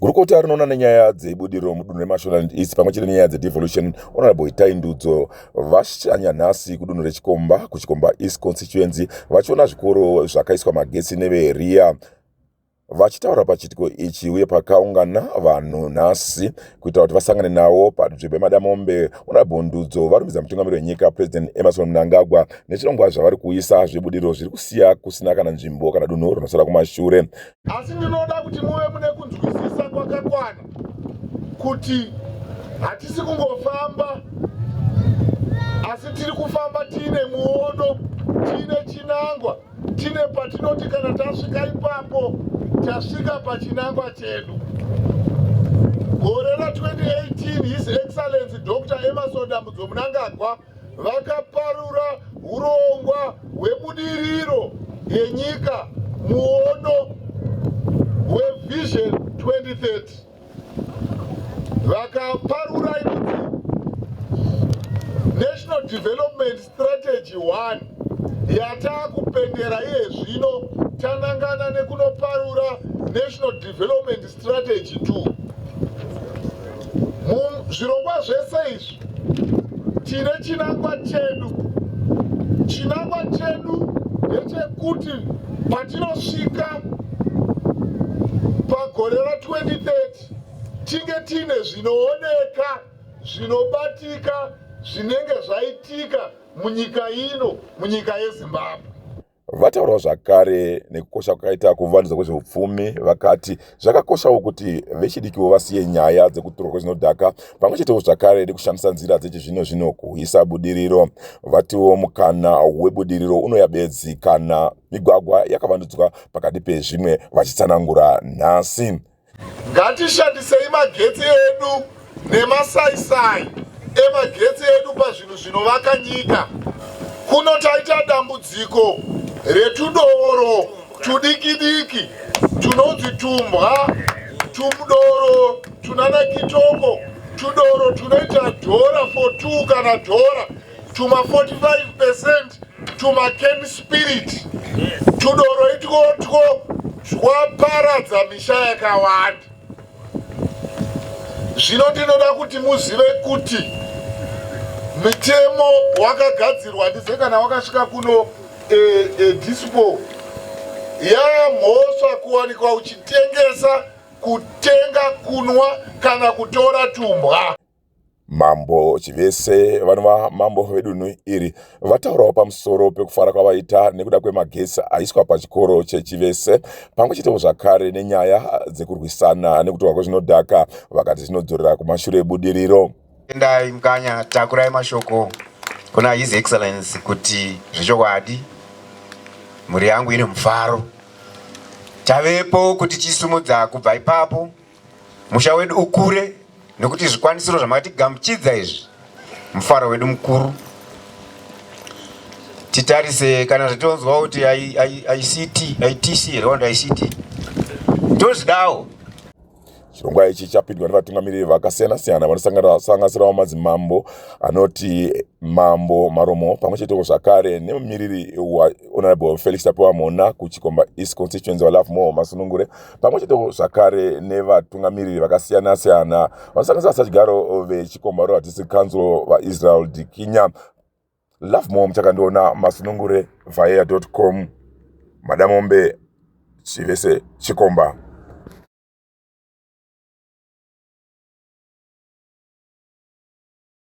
Gurukota rinoona nenyaya dzebudiriro mudunhu reMashonaland East pamwe chete nenyaya dzedevolution, Honorable Itai Ndudzo, vashanya nhasi kudunhu reChikomba, kuChikomba East Constituency, vachiona zvikoro zvakaiswa magetsi neveRIA. Vachitaura pachiitiko ichi uye pakaungana vanhu nhasi kuitira kuti vasangane navo panzvimbo yeMadamombe, Honorable Ndudzo varumbidza mutungamiri wenyika President Emmerson Mnangagwa nezvirongwa zvavari kuisa zvebudiriro zviri kusiya kusina kana nzvimbo kana dunhu rinosara kumashure. Asi ndinoda kuti muve mune kunzwisisa kwakakwana kuti hatisi kungofamba, asi tiri kufamba tiine muono, tiine chinangwa, tine patinoti kana tasvika ipapo tasvika pachinangwa chedu. Gore ra2018 His Excellency Dr. Emmerson Dambudzo Mnangagwa vakaparura hurongwa hwebudiriro yenyika, muono weVision 2030. Vakaparura inonzi National Development Strategy 1 yataakupendera iye zvino, tanangana nekunoparura National Development Strategy 2. Muzvirongwa zvese izvi tine chinangwa chedu. Chinangwa chedu ndechekuti patinosvika pagore ra2030 tinge tiine zvinooneka, zvinobatika, zvinenge zvaitika munyika ino, munyika yeZimbabwe. Vataurawo zvakare nekukosha kwakaita kuvandudzwa kwezveupfumi, vakati zvakakoshawo kuti vechidikiwo vasiye nyaya dzekutorwa kwezvinodhaka pamwe chetewo zvakare nekushandisa nzira dzechizvino-zvino kuuyisa budiriro. Vatiwo mukana webudiriro unouya bedzi kana migwagwa yakavandudzwa pakati pezvimwe, vachitsanangura nhasi. Ngatishandisei magetsi edu nemasaisai emagetsi edu pazvinhu zvinovaka nyika. Kuno taita dambudziko retudoro tudikidiki tunonzi tumbwa, tumudoro tunana kitoko, tudoro tunoita dhora for 2 kana dhora, tuma 45%, tuma can spirit, tudoro itwotwo twaparadza misha yakawanda. Zvino ndinoda kuti muzive kuti mitemo wakagadzirwa, handizive kana wakasvika kuno dispo yamhosva kuwanikwa uchitengesa, kutenga, kunwa kana kutora tumbwa. Mambo Chivese vanova mambo vedunhu iri vataurawo pamusoro pekufara kwavaita nekuda kwemagetsi aiswa pachikoro cheChivese pamwe chetewo zvakare nenyaya dzekurwisana nekutorwa kwezvinodhaka, vakati zvinodzorera kumashure budiriro. Endai Mukanya, takurai mashoko kuna His Excellency kuti zvechokwadi mhuri yangu ine mufaro. Tavepo kuti chisumudza kubva ipapo musha wedu ukure, nekuti zvikwanisiro zvamatigamuchidza izvi mufaro wedu mukuru. Titarise kana zvitonzwa kuti ICT, ITC here, wanda ICT tozvidawo. Chirongwa ichi chapindwa nevatungamiriri vakasiyana-siyana vanosanganisirawo madzimambo anoti Mambo Maromo pamwe chetewo zvakare nemumiriri waHonorable Felix Tapiwa Mhona kuChikomba East Constituency, vaLovemore Masunungure, pamwe chetewo zvakare nevatungamiriri vakasiyana-siyana vanosanganisira sachigaro veChikomba Rural District Council, vaIsrael Dikinya. Lovemore Muchakandiona Masunungure, vaea.com, Madamombe, Chivese, Chikomba.